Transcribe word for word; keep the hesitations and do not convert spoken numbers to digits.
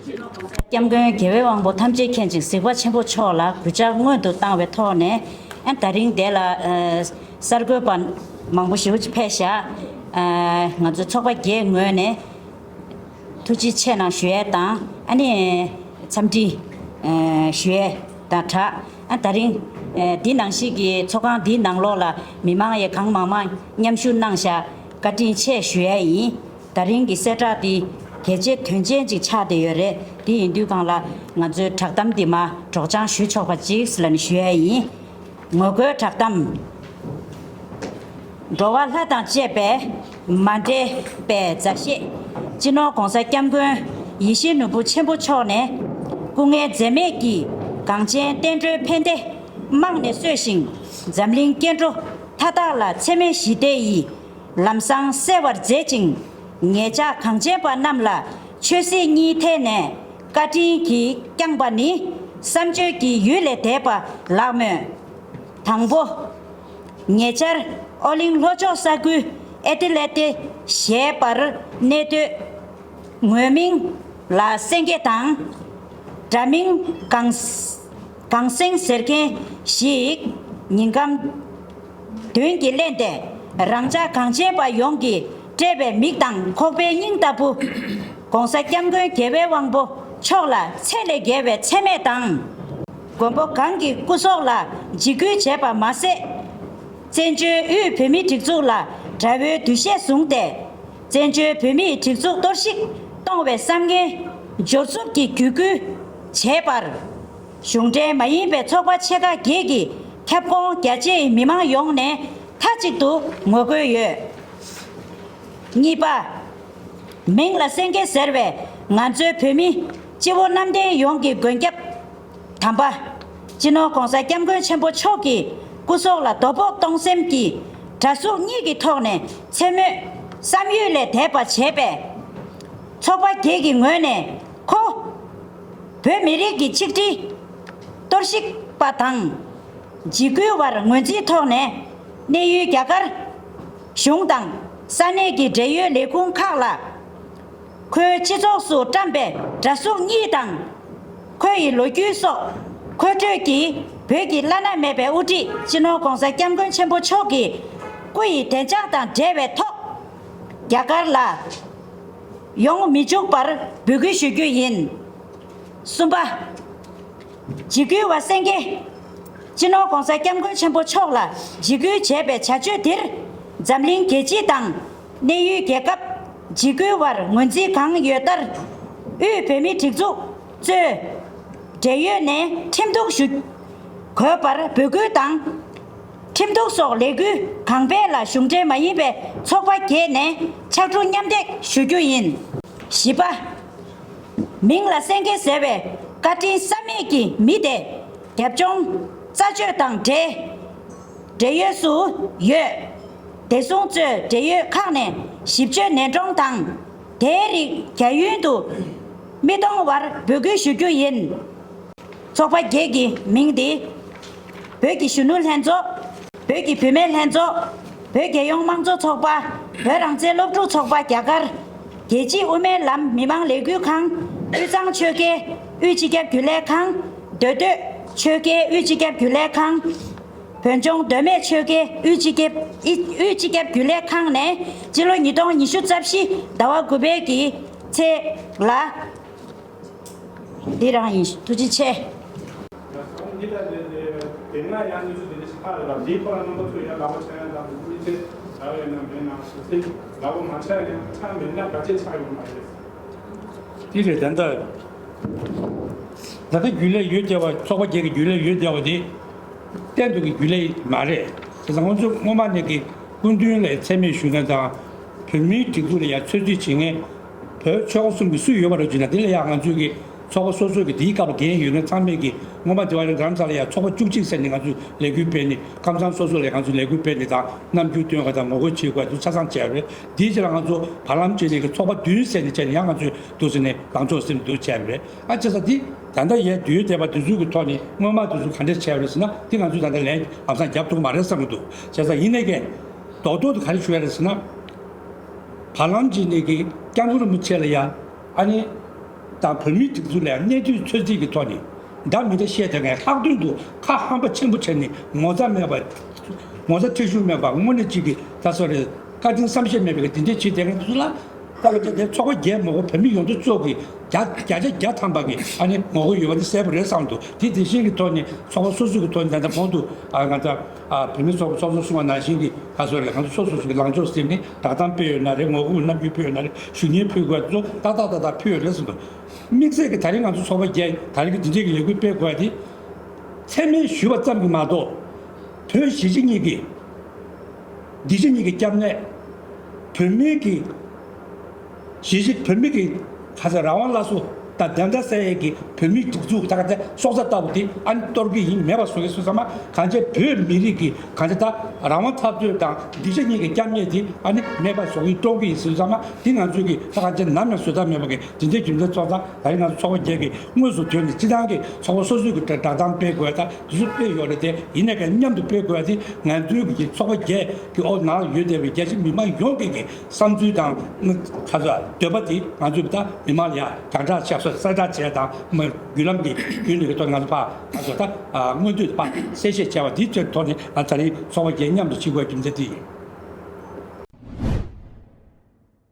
སྐྱབས་མགོན་རྒྱལ་བའི་དབང་པོ་ཐམས་ཅད་མཁྱེན་ཅིང་གཟིགས་པ་ཆེན་པོ་མཆོག་ལ་གུས་ཕྱག་སྔོན་དུ་བཏང་བའི་ཐོག་ནས། ཨ་ད་རིང་དེ་ལ་ཨ་གསར་འགོད་པ་མང་པོ་ཞེ་པོ་ཅིག་ཕེབས་ཤག་ཨ་ང་ཚོའི་ཚོགས་པ་བརྒྱད་ངོས་ནས་ཐུགས་རྗེ་ཆེ་གནང་ཞུ་ཡས་དང་། ཨ་ནི་འཚམས་འདྲི་ཨ་ཞུ་ཡས་དང་སྦྲགས། ཨ་ད་རིང་ཨ་འདི་ནང་བཞིན་གྱི་ཚོགས་ཁང་འདིའི་ནང་ལོགས་ལ་མི་མང་ཡང་གང་མང་མང་མཉམ་ཞུགས་གནང་ཤག་བཀའ་དྲིན་ཆེ་ཞུ་ཡས་ཡིན། ད་རིང་གི་གསལ་བསྒྲགས་འདི་གལ་ཆེ་དོན་ཆེན་ཅིག་ཆགས་བསྡད་ཡོད་རེད། དེ་ཡིན་དུས་སྒང་ལ་ང་ཚོའི་བསྒྲགས་གཏམ་འདི་མར་སྒྲོག་སྦྱང་ཞུ་ཆོག་པ་ཅིག་ལབ་ནས་ཞུ་ཡས་ཡིན། ངོ་རྒོལ་བསྒྲགས་གཏམ། འགྲོ་བ་ལྷ་དང་བཅས་པའི་མ་འདྲེས་པའི་མཛའ་བཤེས་སྤྱི་ནོར་༸གོང་ས་༸སྐྱབས་མགོན་ཡིད་བཞིན་ནོར་བུ་ཆེན་པོ་མཆོག་ནས་སྐུ་ངལ་འཛེམས་མེད་ཀྱིས་གངས་ཅན་བསྟན་འགྲོའི་ཕན་བདེ་རྨང་ནས་གསོས་ཤིང་། འཛམ་གླིང་སྐྱེ་འགྲོ་མཐའ་དག་ལ་འཚེ་མེད་ཞི་བདེ་ཡི་ལམ་བཟང་གསལ་བར་མཛད་ཅིང་། ངེད་ཅག་གངས་ཅན་པ་རྣམས་ལ་ཆོས་སྲིད་གཉིས་ཐད་ནས་བཀའ་དྲིན་གྱིས་བསྐྱངས་པ་ནི་བསམ་བརྗོད་ཀྱི་ཡུལ་ལས་འདས་པ་ལགས་མོད། དང་པོ། ཉེ་ཆར་ཨོ་གླིང་ལྷོ་ཕྱོགས་ས་ཁུལ་ཨེ་ཏི་ལེ་ཏི་ཞེས་པར་གནས་སྡོད་ངོས་མིང་ལ་སེང་གེ་དང་། འདྲ་མིན་གངས་གངས་སེང་ཟེར་མཁན་ཞིག་ཉིན་གང་མདུན་གྱིས་བསླན་ཏེ། རང་ཅག་གངས་ཅན་པ་ཡོངས་ཀྱིས་བཀྲེས་པའི་མིག་དང་ཁོག་པའི་སྙིང་ལྟ་བུ། ༸གོང་ས་༸སྐྱབས་མགོན་རྒྱལ་བའི་དབང་པོ་མཆོག་ལ་ཚད་ལས་བརྒལ་བའི་མཚན་སྨད་དང་། མགོན་པོ་གང་གི་སྐུ་སྲོག་ལ་འཇིགས་སྐུལ་བྱས་པ་མ་ཟད། བཙན་བྱོལ་དབུས་བོད་མིའི་སྒྲིག་འཛུགས་ལ་དགྲ་བོའི་འདུ་ཤེས་བཟུང་སྟེ། བཙན་བྱོལ་བོད་མིའི་སྒྲིག་འཛུགས་གཏོར་བཤིག་གཏོང་བའི་བསམ་ངན་འབྱོར་ཚུགས་ཀྱིས་བརྒྱུད་སྐུལ་བྱས་པར། གཞུང་འབྲེལ་མ་ཡིན་པའི་ཚོགས་པ་ཆེ་ཁག་བརྒྱད་ཀྱི་ཁྱབ་ཁོངས་རྒྱ་ཆེའི་མི་མང་ཡོངས་ནས་མཐའ་གཅིག་ཏུ་ངོ་རྒོལ་ཡོད། གཉིས་པ། མིང་ལ་སེང་གེ་ཟེར་བའི་ང་ཚོའི་བོད་མི་སྤྱི་བོ་གནམ་བསྟན་ཡོངས་ཀྱི་མགོན་སྐྱབས་དམ་པ། སྤྱི་ནོར་༸གོང་ས་༸སྐྱབས་མགོན་ཆེན་པོ་མཆོག་གི་སྐུ་སྲོག་ལ་དོ་ཕོག་གཏོང་སེམས་ཀྱི་དགྲ་ཟུག་གཉིས་ཀྱི་ཐོག་ནས་མཚན་སྨོད་བསམ་ཡུལ་ལས་འདས་པ་བྱས་པས། ཚོགས་པ་བརྒྱད་ཀྱི་ངོས་ནས་ཁོ། བོད་མི་རིགས་ཀྱི་ཆིག་སྒྲིལ་གཏོར་བཤིག་པ་དང་། འཇིགས་སྐུལ་བར་ངོས་འཛིན་ཐོག་ནས་གནས་ཡུལ་རྒྱ་གར་གཞུང་དང་ས་གནས་ཀྱི་འབྲེལ་ཡོད་ལས་ཁུངས་ཁག་ལ། ཁོའི་སྤྱི་ཚོགས་སུ་བཀྲམ་པའི་དགྲ་ཟུག་གཉིས་དང་། ཁོ་ཡི་ལོ་རྒྱུས་སོགས་འཁོད་འགྲོས་ཀྱིས་བོད་ཀྱི་བླ་ན་མེད་པའི་དབུ་ཁྲིད་སྤྱི་ནོར་༸གོང་ས་༸སྐྱབས་མགོན་ཆེན་པོ་མཆོག་གི་སྐུ་ཡི་བདེ་འཇགས་དང་འབྲེལ་བའི་ཐོག་རྒྱ་གར་ལ་ཡོང་མི་འཇུག་པར་འབོད་སྐུལ་ཞུ་རྒྱུ་ཡིན། གསུམ་པ། འཇིགས་སྐུལ་བ་སེང་གེ། སྤྱི་ནོར་༸གོང་ས་༸སྐྱབས་མགོན་ཆེན་པོ་མཆོག་ལ་འཇིགས་སྐུལ་བྱས་པའི་བྱ་སྤྱོད་འདིར། འཛམ་གླིང་རྒྱལ་སྤྱི་དང་གནས་ཡུལ་རྒྱལ་ཁབ་འཇིགས་སྐུལ་བར་ངོས་འཛིན་གང་ཡོད་ལྟར། དབུས་བོད་མིའི་སྒྲིག་འཛུགས་གཙོས་འབྲེལ་ཡོད་ནས་ཁྲིམས་གཏུག་ཞུ་དགོས་པར་འབོད་སྐུལ་དང་། ཁྲིམས་གཏུག་སོགས་ལས་འགུལ་གང་སྤེལ་ལ་གཞུང་འབྲེལ་མ་ཡིན་པའི་ཚོགས་པ་བརྒྱད་ནས་ཕྱར་གྲུ་མཉམ་འདེགས་ཞུ་རྒྱུ་ཡིན། བཞི་པ། མིང་ལ་སེང་གེ་ཟེར་བའི་བཀའ་དྲིན་བསམ་མེད་ཀྱི་མི་དེ་རྒྱབ་ལྗོངས་རྩད་གཅོད་དང་འབྲེལ་འབྲེལ་ཡོད་སུ་ཡོད། བདེ་སྲུང་གཙོས་འབྲེལ་ཡོད་ཁག་ནས་ཞིབ་དཔྱོད་ནན་སྲུང་དང་། དེའི་རིགས་རྒྱ་ཡུལ་དུ་མི་གཏོང་བར་འབོད་སྐུལ་ཞུ་རྒྱུ་ཡིན། ཚོགས་པ་བརྒྱད་ཀྱི་མིང་འདི། བོད་ཀྱི་གཞོན་ནུ་ལྷན་ཚོགས། བོད་ཀྱི་བུད་མེད་ལྷན་ཚོགས། བོད་རྒྱལ་ཡོངས་དམངས་གཙོ་ཚོགས་པ། བོད་རང་བཙན་སློབ་ཕྲུག་ཚོགས་པ་རྒྱ་གར། རྒྱལ་སྤྱིའི་དབུ་མའི་ལམ་མི་མང་ལས་འགུལ་ཁང་། དབུས་གཙང་ཆོལ་ཁའི་དབུས་སྤྱི་ཁྱབ་རྒྱུན་ལས་ཁང་། མདོ་སྟོད་ཆོལ་ཁའི་དབུས་སྤྱི་ཁྱབ་རྒྱུན་ལས་ཁང་། བོད་ལྗོངས་མདོ་སྨད་ཆོལ་ཁའི་དབུས་སྤྱི་ཁྱབ་དབུས་སྤྱི་ཁྱབ་རྒྱུན་ལས་ཁང་ནས་སྤྱི་ལོ་ཉིས་སྟོང་ཉི་ཤུ་རྩ་བཞི་ཟླ་བ་དགུ་པའི་གི་ཚེས་ལ། འདི་རང་ཡིན། ཐུགས་རྗེ་ཆེ། འདི་ལ་དེ་དེ་དེ་སྔ་ཡང་གནས་ཚུལ་དེ་འདྲ་ཞིག་ལྷག་ཡོད་པ་འདིའི་སྐོར་ལ་རྣམ་པ་ཚོས་ཡང་ལག་པ་འཆང་ཡ་དང་མི་ཚེ་རག་ཡོད་ན་མེད་ན་ཞུ་ཚེ་ལག་པ་མ་འཆང་ཡ་ཡང་ཆ་མེད་ན་ག་ཆེ་ཆགས་ཡོད་མ་རེད། དེ་རེད། ད་ལྟ་ད་ལྟ་རྒྱུན་ལས་ཡོད་བསྡད་པ། ཚོགས་པ་བརྒྱད་ཀྱི་རྒྱུན་ལས་ཡོད་བསྡད་པ་དེ། གཏན་དུ་གི་རྒྱུན་ལས་མ་རེད། དེ་ཙང་ང་ཚོ་སྔོན་མ་ནས་ཀྱི་སྐུ་མདུན་ལ་མཚན་སྨད་ཞུ་མཁན་དང་། བོད་མིའི་སྒྲིག་འཛུགས་ལ་ཡང་ཚོད་རྩིས་བྱེད་མཁན་བོད་ཆོལ་ཁ་གསུམ་གྱི་སུ་ཡོད་པ་རེད་ཅེ་ན། དེ་ལ་ཡང་ང་ཚོའི་གི་ཚོགས་པ་སོ་སོ་གི་དེའི་སྐབས་ལ་འགན་ཡོད་མཁན་ཚང་མས་ཀྱི་སྔོན་མ་དེ་བ་ཡང་རྡ་རམ་ས་ལ་ཡང་ཚོགས་པ་བཅུ་གཅིག་ཟེར་ནས་ང་ཚོས་ལས་འགུལ་སྤེལ་ནས། ཁམས་ཚང་སོ་སོ་ལ་ང་ཚོས་ལས་འགུལ་སྤེལ་ནས་དང་། རྣམ་འགྱུར་སྟོན་པ་དང་ངོ་རྒོལ་བྱེད་དགོས་དུ་ཆ་ཚང་བྱས་པ་རེད། དེའི་རྗེས་ལ་ང་ཚོ་བར་ལམ་བྱས་ནས་ཀྱི་ཚོགས་པ་བདུན་ཟེར་ནས་བྱས་ནས་ཡང་ང་ཚོས་འདུག་ཟེར་ནས་ལངས་ཕྱོགས་ཟིན་འདུག་བྱས་པ་རེད། ཨ་བྱས་ཙང་འདི་ད་ལྟ་ཡས་དུས་འདས་པ་འདི་ཚོའི་གི་ཐོག་ནས་སྔོན་མ་འདི་ཚོ་ག་འདྲས་བྱས་པ་རེད་ཟེར་ན། འདི་ང་ཚོས་ད་ལྟ་ལན་ལམ་སང་རྒྱབ་ཐུབ་ཀྱི་མ་རེད་བསམ་གྱི་འདུག་བྱས་ཙང་ཡིན་ནའི་ཀྱང་རྡོག་རྡོག་ཏུ་ག་རེ་ཞུ་ཡ་རེད་ཟེར་ན། བར་ལམ་གྱི་ནས་ཀྱི་སྐྱབས་མགོན་རིན་པོ་ཆེ་ལ་ཡ་ཨ་ནི་ དང་བོད་མིའི་སྒྲིག་འཛུགས་ལ་གནས་དུས་ཚོད་རྩིས་ཀྱི་ཐོག་ནས་འདྲ་མི་འདྲ་བཤད་དེ་ངས་ལྷག་དོན་དུ་ཁ་ཧམ་པ་ཆེན་པོ་བྱས་ནས་ངོ་ཚ་མེད་པ། ངོ་ཚ་ཁྲེལ་གཞུང་མེད་པ་དངོས་གནས་གཅིག་གི་ད་སོ་རེ་བཀའ་དྲིན་བསམ་ཤེས་མེད་པའི་དེ་འདྲའི་བྱེད་དེ་ངས་ཚུལ་ལ། ད་ག་ཅིག་དེ་ཚོགས་པ་བརྒྱད་མ་གཏོགས་བོད་མི་ཡོངས་རྫོགས་ཀྱི་བརྒྱ་བརྒྱ་ཆ་བརྒྱ་ཐམ་པ་གི་ཨ་ནི་ངོ་རྒོལ་ཡོད་པ་དེ་གསལ་པོ་རེད་བསམ་འདུག་དེ་དེ་བཞིན་གྱི་ཐོག་ནས་ཚོགས་པ་སོ་སོ་གི་ཐོག་ནས་ད་ལྟ་བོད་དུ་ཨ་ང་ཚོ་ཨ་བོད་མི་ཚོགས་པ་སོ་སོ་གསུངས་པ་ནང་བཞིན་གྱི་ད་སོ་རེ་ང་ཚོ་སོ་སོ་སོ་གི་ལངས་ཕྱོགས་ཟིན་ནས་བསྒྲགས་གཏམ་སྤེལ་ཡོད་ན་རེད། ངོ་རྒོལ་རྣམ་འགྱུར་ཕུལ་ཡོད་ན་རེད། ཞུ་སྙན་ཕུལ་དགོས་ཚོ་ཏག་ཏག་ཏག་ཏག་ཕུལ་ཡོད་རེད་བསམ་འདུག་དམིགས་བསལ་གྱི་ད་རིང་ང་ཚོ་ཚོགས་པ་བརྒྱད་ད་རིང་གི་འདི་འདྲའི་གི་ལས་འགུལ་སྤེལ་དགོས་པ་དེ་མཚན་སྨད་ཞུས་པ་ཙམ་གྱིས་མ་གཏོགས་བོད་གཞིས་བྱེས་གཉིས་ཀྱི་སྡིངས་ཆ་གཉིས་ཀྱི་སྐྱབས་གནས། བོད་མིའི་གི་གཞིས་བྱེས་བོད་མི་གི་ཁ་ས་རང་དབང་སླར་གསོ་དང་བདེན་མཐའ་གསལ་ཡས་ཀྱི་བོད་མིའི་སྒྲིག་འཛུགས་ད་ག་ཚད་སྲོག་རྩ་ལྟ་བུ་དེ་ཨ་ནི་གཏོར་གི་ཡིན་མེད་པ་བཟོ་གི་སུ་ཚང་མ་གང་བྱས་བོད་མི་རིགས་ཀྱི་གང་བྱས་ད་རང་དབང་འཐབ་རྩོད་དང་སྡིངས་ཆ་གཉིས་ཀྱི་སྐྱབས་གནས་དེ་ཨ་ནི་མེད་པ་བཟོ་གི་གཏོར་གི་ཡིན་སུ་ཚང་མ་དེ་ང་ཚོའི་གི་ད་གང་བྱས་ནམ་ཡང་བཟོད་ཐབས་མེད་པ་གི་དེ་འདྲའི་རྒྱུ་མཚན་ཚོགས་ཙང་ད་རིང་ང་ཚོ་ཚོགས་པ་བརྒྱད་ཀྱི་དངོས་སུ་ཐོན་ནས་སྤྱི་བཏང་གི་ཚོགས་པ་སོ་སོའི་གི་བསྒྲགས་གཏམ་སྤེལ་དགོས་ད། དེ་ཚོ་སྤེལ་ཡོད་རེད་དེ། ཡིན་ནའི་ཀྱང་མཉམ་དུ་སྤེལ་དགོས་ཡ་དེ་ང་ཚོའི་གི་ཚོགས་པ་བརྒྱད་ཀྱི་འོག་ནང་ལ་ཡོད་བསྡད་པའི་རྒྱ་ཆེ་མི་མང་ཡོངས་ཀྱི་གི་བསམ་ཚུལ་དང་ཁ་ཚ་འདོད་པ་དེ་ང་ཚོས་ད་མི་མང་ལ་ཡ་རྒྱང་བསྒྲགས་བྱས་སོ་གསལ་བསྒྲགས་བྱས་དང་མ་བརྒྱུད་ལམ་གྱི་བརྒྱུད་ནས་གི་ཐོག་ང་ཚོ་ཕ་ང་ཚོ་ད་མངོན་འདོད་ཕ་གསལ་བཤད་བྱས་པ་དེའི་ཐོག་ནས་ང་ད་རིང་ཚོགས་པ་བརྒྱད་མཉམ་དུ་བྱེད་དགོས་རྒྱུ་མཚན་དེ་ཡིན།